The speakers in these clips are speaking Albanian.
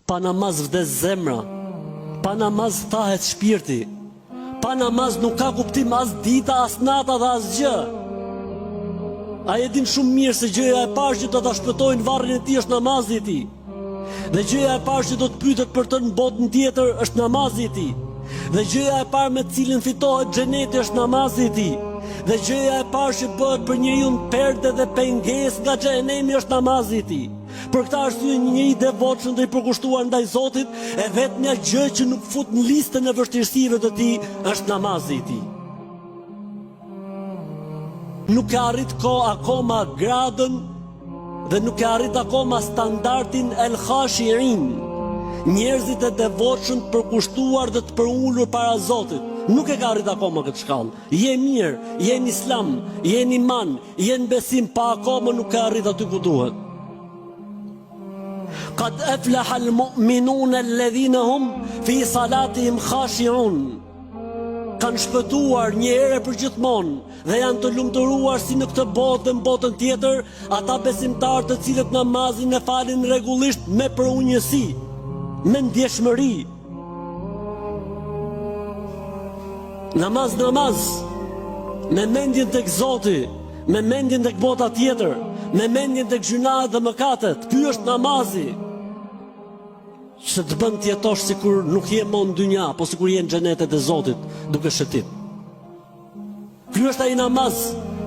Pa namaz vdes zemra, pa namaz thahet shpirti, pa namaz nuk ka kuptim as dita, as nata dhe asgjë. Ai e din shumë mirë se gjëja e parë që do ta shpëtojë në varrin e tij është namazi i tij. Dhe gjëja e parë që do të pyetet për të në botën tjetër është namazi i tij. Dhe gjëja e parë me të cilën fitohet xheneti është namazi i tij. Dhe gjëja e parë që bëhet për njeriun perde dhe pengesë nga xhehenemi është namazi i tij. Për këtë arsye një njeri i devotshëm dhe i përkushtuar ndaj Zotit, e vetmja gjë që nuk fut në listën e vështirësive të tij është namazi i tij. Nuk e arrit ko akoma gradën dhe nuk e arrit akoma standardin el khashiin, njerëzit e devotshëm të përkushtuar dhe të përulur para Zotit. Nuk e ka arrit akoma këtë shkallë. Je mirë, je në Islam, je në iman, Je në besim po akoma nuk ke arrit aty ku duhet. Kad eflaha al mu'minun alladhina hum fi salatihim khashi'un. Kanë shpëtuar një herë e përgjithmonë dhe janë të lumturuar si në këtë botë dhe në botën tjetër, ata besimtarë të cilët namazin e falin rregullisht me përunjësi, me ndjeshmëri. Namaz, namaz, me mendjen tek Zoti, me mendjen tek bota tjetër, me mendjen tek gjynahet dhe mëkatet. Ky është namazi që të bën të jetosh sikur nuk je mo në dynja, po sikur je në xhenetet e Zotit, duke shëtit. Ky është ai namaz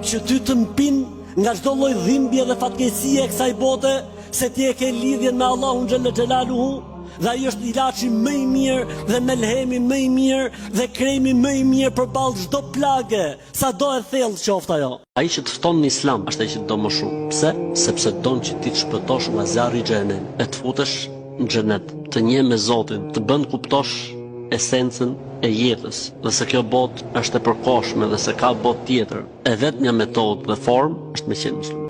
që ty të mpin nga çdo lloj dhimbje dhe fatkeqësie e kësaj bote, se ti e ke lidhjen me Allahun xhelle xhelaluhu dhe ai është ilaçi më i mirë dhe melhemi më i mirë dhe kremi më i mirë përballë çdo plage, sado e thellë qoftë ajo. Ai që të fton në Islam është ai që të do më shumë. Pse? Sepse don që ti të shpëtosh nga zjarri i xhehenemit e të futesh në xhenet, të njeh me Zotin, të bën të kuptosh esencën e jetës dhe se kjo botë është e përkohshme dhe se ka botë tjetër, e vetmja metodë dhe formë është me qenë musliman.